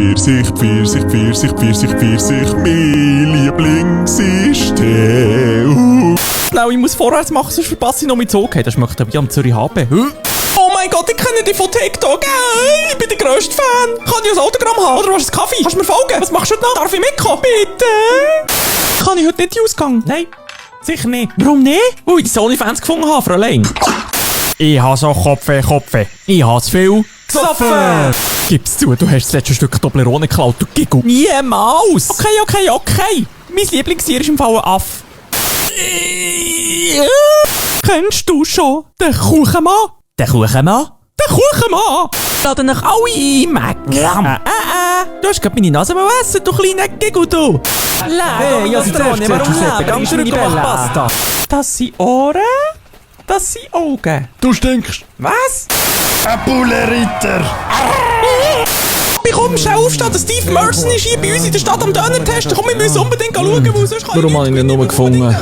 Pfirsich, Pfirsich, Pfirsich, Pfirsich, Pfirsich, mein Lieblingssystem. Schnell, ich muss vorwärts machen, sonst verpasse ich noch mit Zug. Hey, das schmeckt wie am Zürich HB. Oh mein Gott, ich kenne dich von TikTok. Ich bin der grösste Fan. Kann ich ein Autogramm haben? Oder was ist ein Kaffee? Kannst du mir folgen? Was machst du heute noch? Darf ich mitkommen? Bitte? Kann ich heute nicht in den Ausgang? Nein, sicher nicht. Warum nicht? Weil ich die Sony-Fans gefunden habe, Fräulein. Ich habe so Kopfe. Ich habe zu viel gesoffen. Gib's zu, du hast das letzte Stück Toblerone geklaut, du Giggle. Niemals. Okay. Mein Lieblingstier ist im Fall ein Aff. Kennst du schon den Kuchenmann? Den Kuchenmann? Den Kuchenmann! Laden euch alle ein, Mac. Du hast gerade meine Nase essen, du kleiner Giggle, du. Hey, io ti warum Giuseppe, Ganz capisci zurück, mach bella. Pasta. Das sind Ohren, das sind Augen. Du stinkst. Was? Ein Bullenritter. Komm, schnell aufstehen, der Steve Merson ist hier bei uns in der Stadt am Döner testen. Komm, wir müssen unbedingt schauen, wo sonst kann Warum habe ich ihn nicht nur gefunden?